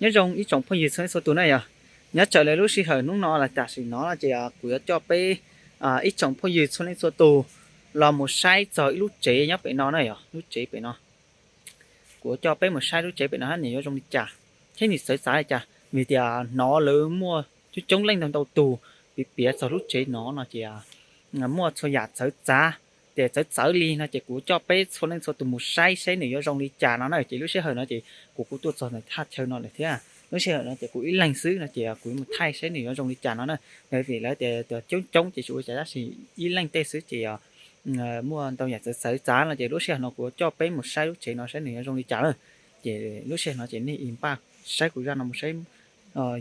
Nyob zoo ib tsoom phooj ywg txhua leej txhua tus na yog. Nyob tsam lawv lub sij hawm hnub no los tam sim no no ces kuv yuav coj peb ib tsoom phooj ywg txhua leej txhua tus los mus saib txog ib lub tsev nyob pem no na yog, lub tsev pem no. Kuv yuav coj peb mus saib lub tsev pem no nws yuav zoo li cas thiab nws txawv txav li cas, vim tias hnov lawv muaj coob coob leej ntau ntau tus piav piav txog lub tsev no no ces muaj txhua yam txawv txav. Ces txawv txawv li no ces kuv coj peb txhua leej txhua tus mus saib saib nws yuav zoo li cas no na. Ces lub sij hawm no ces kuv kuj tuaj txog ntawm thaj chaw no lawm thiab. Lub sij hawm no ces kuv ib leeg xwb no ces kuv mus thaij saib nws yuav zoo li cas no na. Vim lawv tias coob coob ces tsis ua cas tab sis ib leeg tej xwb ces muaj ntau yam txawv txawv txav no ces lub sij hawm no kuv coj peb mus saib lub tsev no saib nws yuav zoo li cas na. Ces lub sij hawm no ces nej npaj saib kuv zaj no mus saib,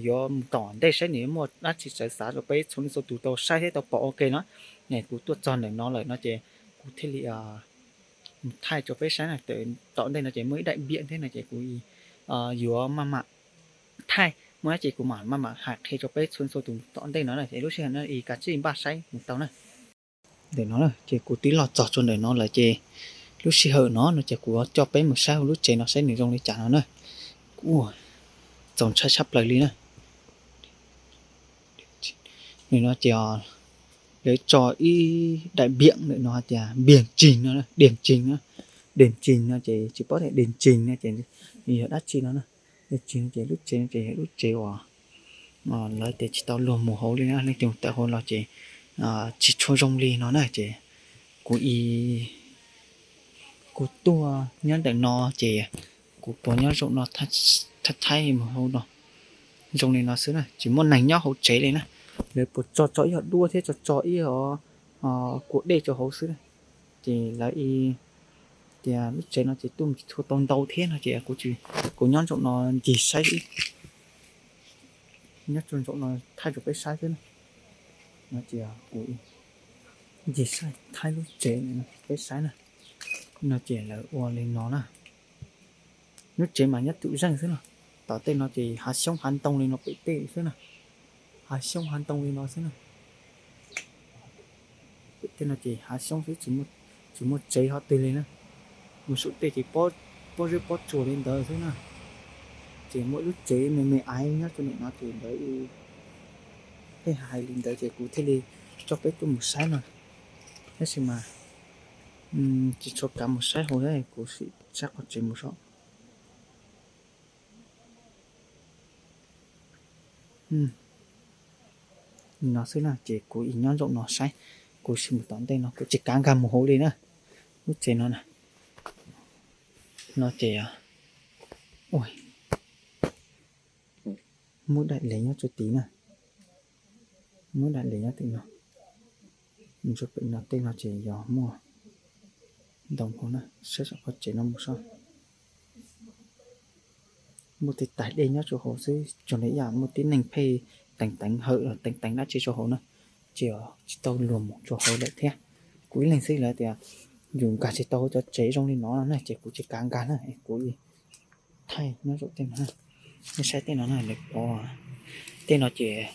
yuav mus tom ntej saib nws yuav muaj dab tsi txawv txav rau peb txhua leej txhua tus tau saib thiab tau pom ua ke no. Kuv tuaj txog ntawm no lawm no ces kuv thiaj li mus thaij rau peb saib na. Tom ntej no ces muaj ib daim npiam thiab no ces kuv yuav maj mam thaij, muaj dab tsi kuv mam maj mam hais qhia rau peb txhua leej txhua tus tom ntej no na. Ces lub sij hawm no kav tsij npaj saib mus tau na. Ntawm no ces kuv twb los txog rau ntawm no lawm ces lub sij hawm no no ces kuv coj peb mus saib hauv lub tsev no saib nws zoo li cas no na. Kuv txaus ntshai tshaj plaws li na. Nim no ces lawv tso ib daim npiam ntawm no hais tias npiam tsig no, diam tsig no, diam tsig no ces tsis paub tias diam tsig no ces yog dab tsi no na. Diam tsig no ces lub tsev no ces yog lub tsev uas lawv tias tsis tau luag mus hauv li na, leej twg tawm hauv los ces tsis tshua zoo li no na. Ces kuv, kuv tuaj nyob ntawm no ces kuv puas nyob zaum no thaij thaij mus hauv no zoo li no xwb na, tsis muaj neeg nyob hauv tsev li na. Lawv puas tso tso ib yam duab thiab tso tso ib yam kua dej rau hauv xwb na. Ces lawv tias lub tsev no ces tuaj mus tsis tshua tau ntau thiab no ces kuv, kuv nyob zaum no ncig saib, nyob zaum no thaij rau peb saib xwb na. No ces kuv ncig saib thaij lub tsev no rau peb saib na. No ces lawv ua li no na. Lub tsev mas nyob tus zeej xwb na. Tom tej no ces hav xyoob hav ntoo li no pem tej xwb na. Hav xyoob hav ntoo li no xwb na. Pem tej no ces hav xyoob xwb, tsis muaj tsev qhov twg li na. Mus saum tej ces pob zeb pob tsuas li ntawd xwb na. Ces muaj ib lub tsev me me aiv nyob rau ntawm no ces lawv pheej hais li ntawd ces kuv thiaj li coj peb tuaj mus saib no. Tab sis mas tsis tshua kav mus saib hauv thiab, kuv sim saib qhov tsev mus saib. No xwb na, ces kuv ib nyob zaum no saib, kuv sim mus tom ntej no kuv tsis kav nkag mus hauv li na. Lub tsev no na, no ces muaj daim lev nyob rau tid na, muaj daim lev nyob tim no. Mus rau pem no tej no ces yog muaj ntoo hauv na, saib saum qhov tsev no mus saib. Muaj tej tais dej nyob rau hauv xwb, tsuas li yam muaj tib neeg pheej teev teev hawm los teev teev dab tsi rau hauv na, ces tsis tau luag mus rau hauv lawm thiab. Kuv ib leeg xwb lawv tias yus nkag tsis tau hauv cov tsev zoo li no na ces kuv tsis kav nkag na, kuv thaij nyob zaum tej no. Nej saib tej no na, lawv pov tej no ces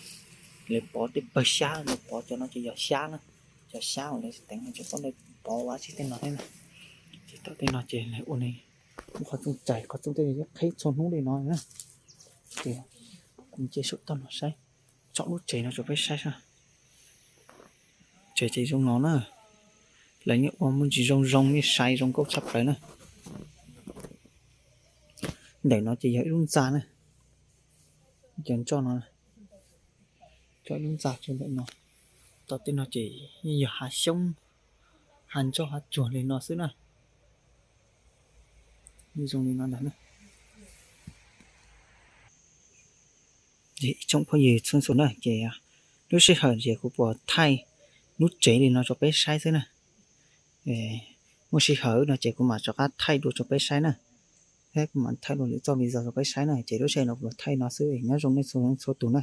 lawv pov tej pawg xyab, lawv pov cov no ces yog xyab na, cov xyab uas lawv teev no ces pov ua dab tsi tej no thiab na. Ces tom tej no ces lawv ua li muaj qhov rooj txais, qhov rooj tej no qhib txhua hnub li no na. Ces kuv nce saum toj no saib, tsom lub tsev no rau peb saib. Tsev ces zoo no na, lawv yeej ua muaj ntsis zoo zoo, yeej sai zoo nkauj tshaj plaws na. Ntawm no ces yog ib lub ntxa na, cov ntsoj no, cov ib lub ntxa rau ntawm no. Tom tej no ces yeej yog hav xyoob, hav ntsoj hav tsuag li no xwb na. Zoo li no ntag na. Ib tsoom phooj ywg txhua txhua na ces lub sij hawm ces kuv puas thaij lub tsev li no rau peb saib xwb na. Muaj sij hawm no ces kuv mam rov qab thaij dua rau peb saib na. Thiab kuv mam thaij dua lwm txoj video rau peb saib na. Ces lub sij hawm no kuv thaij no xwb, nyob zoo nej txhua txhua tus na.